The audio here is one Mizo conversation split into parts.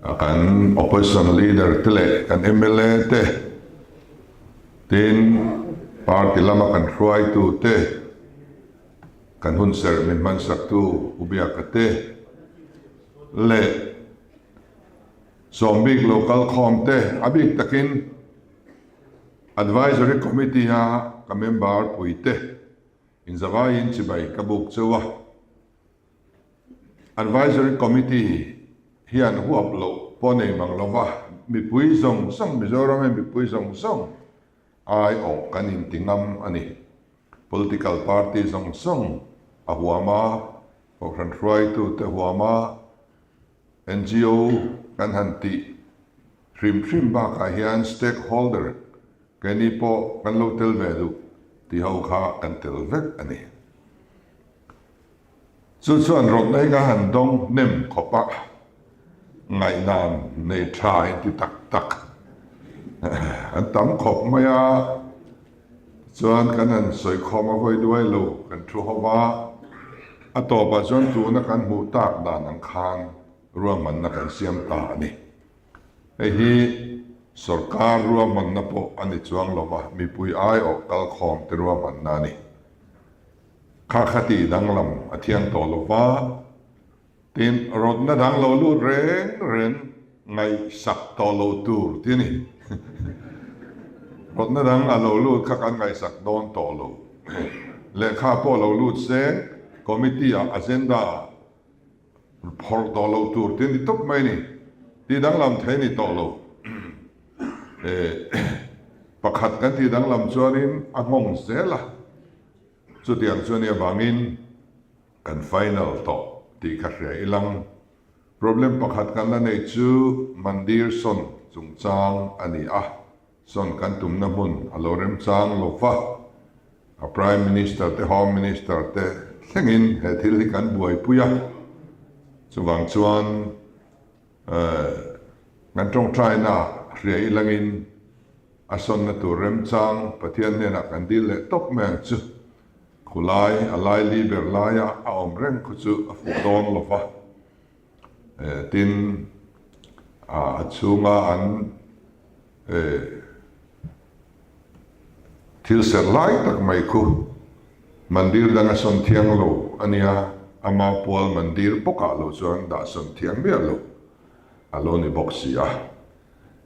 Kan opposition leader te leh kan mla te, tin party lama kan hruaitu te, kan hunserh min hmansaktu U Biaka te leh sawmbik lo kalkhawm te a bik takin Advisory Committee a ka member puite inzavaiin chibai ka buk cheu a. Advisory Committee hian huap loh pawh nei mang lova, mipui zawng zawng, Mizoram hi mipui zawng zawng aiawh kan inti ngam a ni. Political party zawng zawng a huam a, Kohhran hruaitute huam a, NGO kan han tih hrim hrim bakah hian stakeholder keini pawh kan lo tel ve duh tih ho kha kan tel vek a ni. Chu chuan rawtna hi ka han dawng hnem khawp a, ngaihdan nei tha inti tak tak an tam khawp mai a, tichuan kan han sawi khawm a vawi duai lo kan thu ho va, a tawpah chuan tuna kan hmuh tak dan ang khan ruahmanna kan siam ta a ni. Hei hi sorkar ruahmanna pawh a ni chuang lo va, mipui aiawh kalkhawm te ruahmanna a ni. Kha kha tih danglam a thiang tawh lo va, tin rawtna dang lo lut reng reng ngaihsak tawh lo tur ti a ni. Rawtna dang a lo lut kha kan ngaihsak dawn tawh lo. Lehkha pawh lo lut se committee ah agenda ah Phawrh tawh lo tur te ni tawp mai ni. Tih danglam thei ni tawh lo. Pakhat kan tih danglam chuanin a nghawng zel a. Chutiang chu ania vangin kan final tawh tih kha hria ilang. Problem pakhat kan la nei chu Mandir sawn chungchang a ni a. Sawn kan tumna hmun a lo remchang lo va, a Prime Minister te Home Minister te thlengin he thil hi kan buaipui a, chuvang chuan kan tawngtaina hria ilangin a sawnna tur remchang Pathian hnenah kan dil leh tawp mai ang chu. Khulai a laili ber laia a awm reng khu chu a fuh dawn lo va. Tin, a chhunga an thil serh lai tak mai khu mandir dang a sawn thiang lo a nia, ama pual mandir bawkah lo chuan dah sawn thiang miah lo a lo ni bawk si a,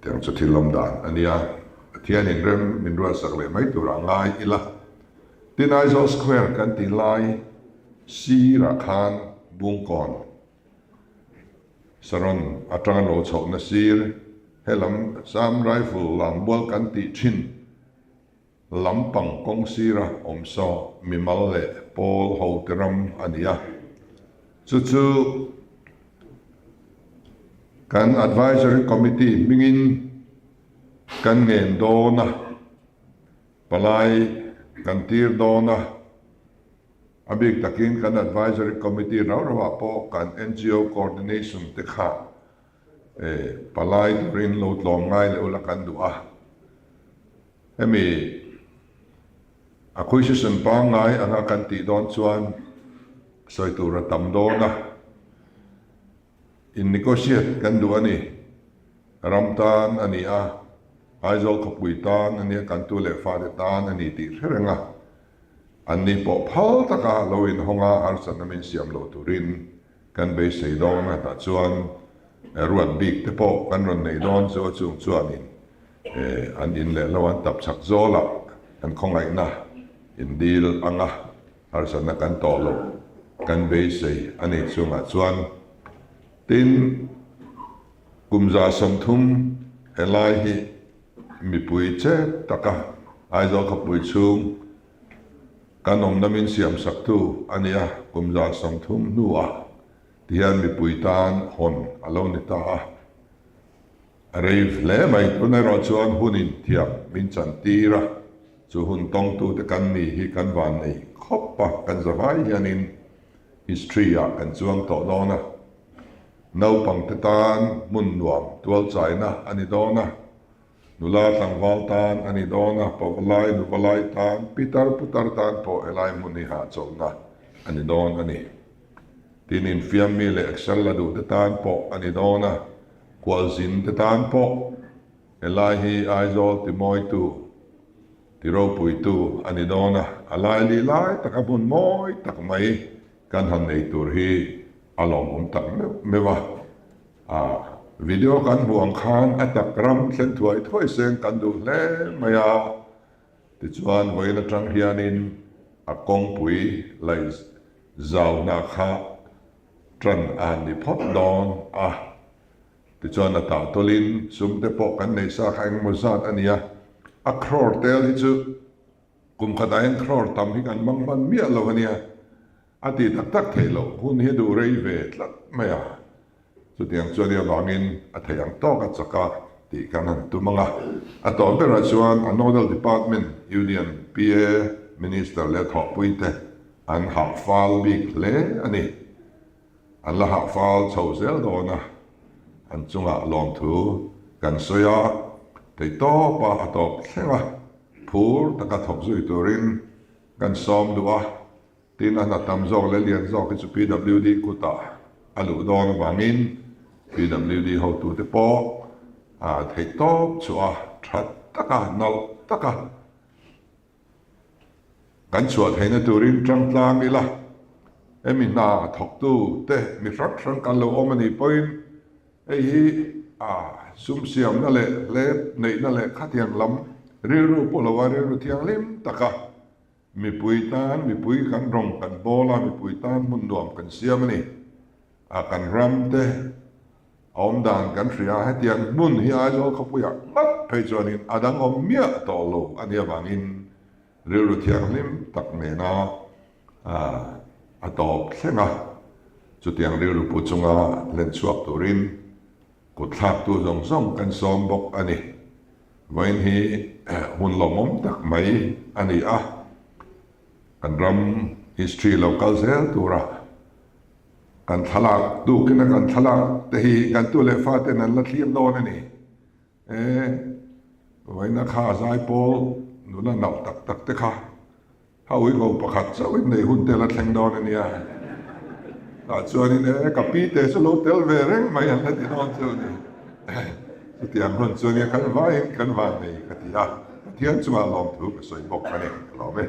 tiang chu thil awm dan a nia, Pathianin rem min ruatsak leh mai turah ngai ila. Tin, Aizawl Square kan tih lai sirah khan Bungkawn Saron atanga lo chhohna sir helam Assam Rifle lambual kan tih thin lampang kawng sira awm saw mimal leh pawl hote ram a ni a. Chu chu kan Advisory Committee hmingin kan ngen dawn a, palai kan tir dawn a. A bik takin kan Advisory Committee rau rauah pawh kan NGO Coordination te kha palai turin lo tlawm ngai leh ula kan duh a. Hemi acquisition pangngai anga kan tih dawn chuan sawi tur a tam dawn a. In negotiate kan duh a ni. Ram tan a ni a, Aizawl khawpui tan a nia, kan tu leh fate tan a ni tih hre reng a. An ni pawh phal taka lo inhawng a, harsatna min siam lo turin kan beisei dawn a, tah chuan ruat bik te pawh kan rawn nei dawn chu a chung chuanin an in leh lo an tap chak zawl a, kan khawngaihna in dil ang a, harsatna kan tawh lo kan beisei a ni chungah chuan tin kum 30 helai hi Mipui chep taka Aizawl khawpui chhung kan awmna min siamsaktu a nia, kum 30 hnuah tihian mipui tan hawn a lo ni ta a, a rei hle mai. Tun erawh chuan hun inthiam min chantir a, chu hun tawngtute kan ni hi kan vannei khawp a, kan zavai hianin history-ah kan chuang tawh dawn a. Naupangte tan hmun nuam tualchaina a ni dawn a, nula tlangval tan a ni dawn a, pavalai nuvalai tan, pitar putar tan pawh helai hmun hi hahchawlhna a ni dawn a ni. Tin, infiammi leh exer la duhte tan pawh a ni dawn a. Khualzin te tan pawh helai hi Aizawl timawitu, tiropuitu a ni dawn a, a laili lai taka hmun mawi tak mai kan han nei tur hi a lawmawm tak meuh meuh a. A video kan hmuh ang khan a tak ram thlen thuai thuai seng kan duh hle mai a, tichuan vawiin atang hianin a kawngpui laih zauna kha tan a han ni phawt dawn a, tichuan a tah tawlhin sum te pawh kan neih sa kha engemaw zat a ni a, a crore tel hi chu kum khatah hian crore tam hi kan hmang hman miah lo a nia, a ti tak tak theih loh hun hi a duh rei ve tlat mai a, chutiang chuan i avangin a theih ang tawk a chak a tih kan han tum ang a, a tawh berah chuan a nodal department union PA minister leh thawhpui te An hah fal bik hle a ni. An la hah fal chho zel dawn a, an chungah lawmthu kan sawi a, theihtawpa a tawp thleng a, phur taka thawk zui turin kan sawm duh a, tin a hna tam zawk leh lian zawk hi chu PWD kutah a luh dawn avangin PWD hotute pawh theihtawp chhuah a, tha taka, nalh taka Kan chhuah theihna turin tangtlang ila, hemi hna thawktu te mi hrang hrang kan lo awm a nih pawhin hei hi a sum siamna leh hlep neihna leh khatiang lam rilru pawh lova rilru thianghlim taka mipui tan mipui kan rawng kan bawl a, mipui tan hmun nuam kan siam a ni. A kan ram te a awm dan kan hria a, hetiang hmun hi Aizawl khawpuiah ngat phei chuanin a dang awm miah tawh lo a nih avangin rilru thianghlim tak nena a tawp thleng a, chutiang rilru pu chunga hlen chhuak turin kut thlaktu zawng zawng kan sawm bawk a ni. Vawiin hi hun lawmawm tak mai a ni a, kan ram history lo kal zel tura Kan thlalak tukin a kan thlalak te hi kan tu leh fa ten an la thlir dawn a ni. E, vawiina kha zaipawl nula nalh tak tak te kha ha uiho pakhat chauhin nei hun te la thleng dawn a nia. Tah chuanin e, ka pi te chu lo tel ve reng mai an la ti dawn chu a ni. Chutiang hun chu ania kan vaiin kan van nei ka ti a, Pathian chungah lawmthu ka sawi bawk a ni, ka lawm e.